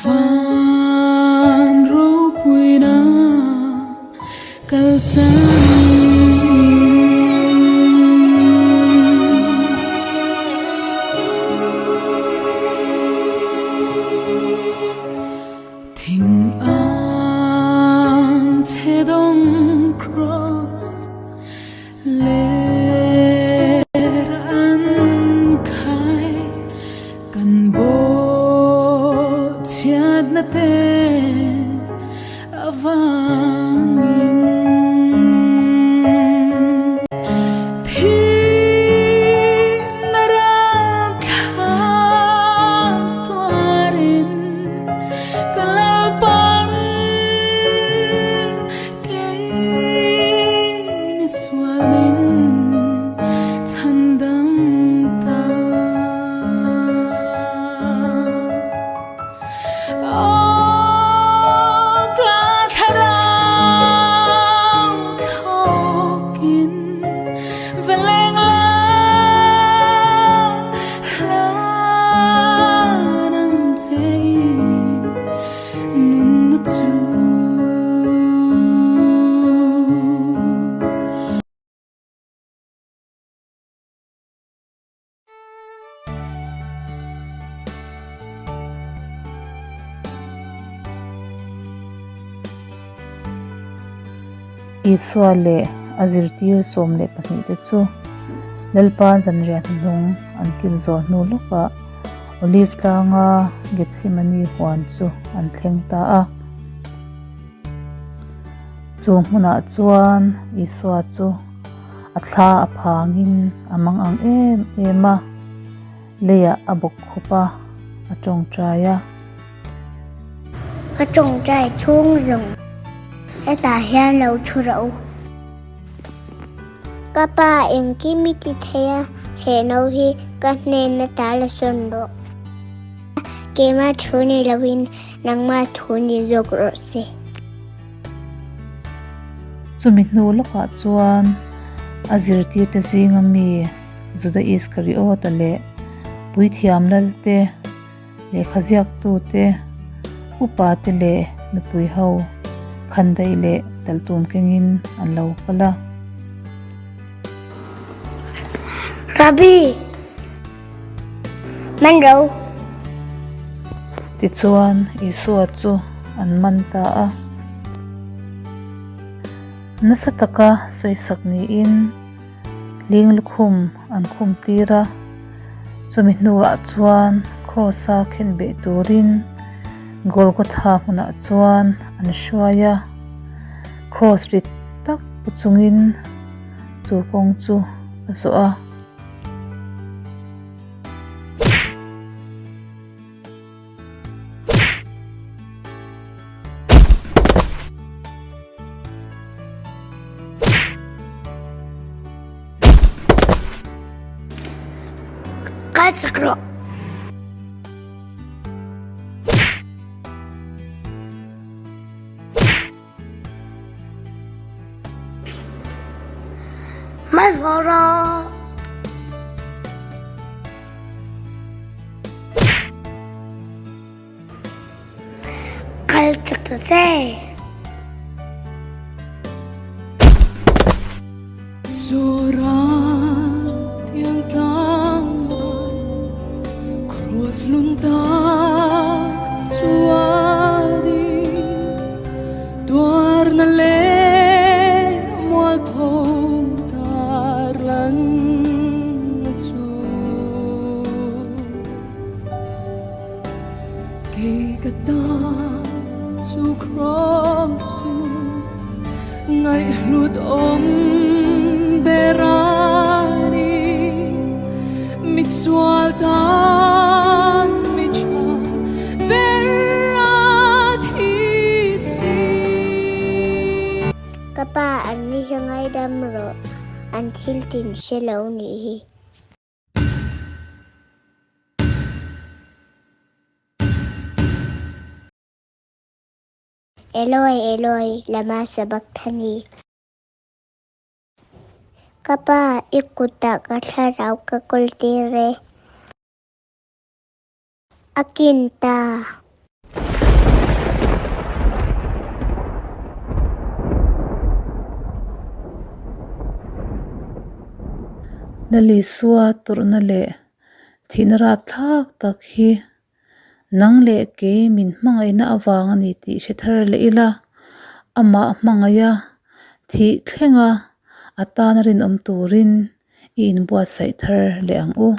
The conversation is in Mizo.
Van ropuina kalsan Thing ang chhe dawng cross ler an khai kan bawh chhiatna te avangin thihna rapthlak tuarin ka lalpan kei misualin chhandam ta. Aw ka thlarau thlawkin va leng la hlan ang che i nunna chu. Isua leh a zirtir 12 te chu Lalpa zanriah hnuhnung an kil zawh hnu lawkah Olive tlanga Gethsemane huan chu an thleng ta a. Chu hmunah chuan Isua chu a thla a phangin a mang ang em em a, leiah a bawk khup a, a tawngtai a. Ka tawngtai chhung zawng hetah hian lo thu rawh u. Ka pa engkim i ti thei a, he no hi ka hnena ta la sawn rawh. Keimah thu ni loin nangmah thu ni zawk rawh se. Chumi hnu lawkah chuan a zirtirte zinga mi Juda Iskariota leh puithiam lalte, lehkha ziaktute, upate leh mipui ho khandaih leh talhtum kengin an lo kal a. Rabbi! Man ro! Tichuan, Isua chu an man ta a. Nasa taka sawisak niin hling lukhum an khum tir a, chumi hnuah chuan Kraws-a khenbeh turin Golgotha hmunah chuan an hruai a. Kraws rit tak pu chungin chu kawng chu a zawh a. Kal sak rawh. Hmanhmawh rawh. Kal chak ta che. Ka pa an ni hi ngaidam rawh, an thil tin hre lo nih hi. Eloi, Eloi, lama sabakthani? Ka pa, i kutah ka thlarau ka kawl tir e. A kin ta. Lalisua tawrhna leh thihna rapthlak tak hi nang leh kei min hmangaihna avang a ni tih hre thar leh ila, amah hmangaiha thih thlenga a tana rinawm turin i inbuatsaih thar leh ang u.